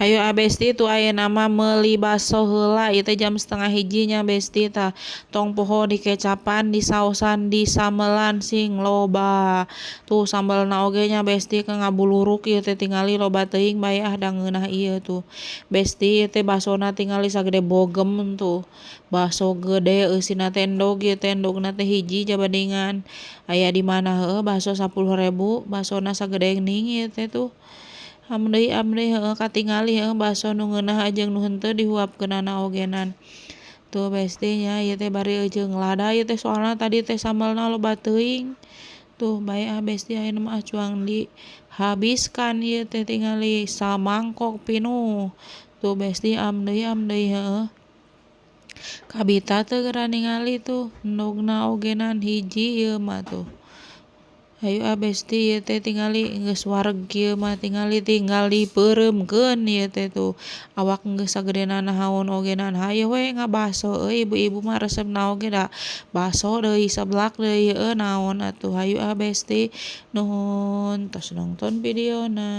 Hayu ah, Besti, tuh ayeuna mah meuli baso heula. Ieu teh jam 12.30 nya, Besti. Tah, tong poho dikecapan, disaosan, disambelan sing loba. Tuh sambelna oge nya, Besti, ke ngabuluruk ieu teh, tingali loba teuing bae ah, da ngeunah ieu. Tuh, Besti, ieu teh basona tingali sagede bogem. Tuh baso gede, eusina teh endog. Ieu teh endogna teh hiji jabandingan aya di mana heueuh baso 10.000 basona sagede geuning ieu teh. Tuh, am deui, am deui, heueuh, katingali heueuh baso nu ngeunah jeung nu henteu dihuapkeunana ogenan. Tuh, Besti nya, ieu teh bari jeung lada ieu teh, soalna tadi teh sambelna loba teuing. Tuh bae ah, Besti, ayeuna mah cuang dihabiskan. Ieu teh tingali samangkok pinuh. Tuh, Besti, am deui, am deui, heueuh, kabita teu geura ningali. Tuh endogna ogenan hiji ieu mah. Tuh, hayu ah, Besti, ieu teh tingali geus wareg kieu mah, tingali tinggal dipeureumkeun ieu teh. Tuh awak geus sagede nanaon ogenan, hayu we ngabaso euy. Ibu-ibu mah resepna oge da baso deui, seblak deui, heueuh, naon atuh. Hayu ah, Besti, nuhun tos nongton videona.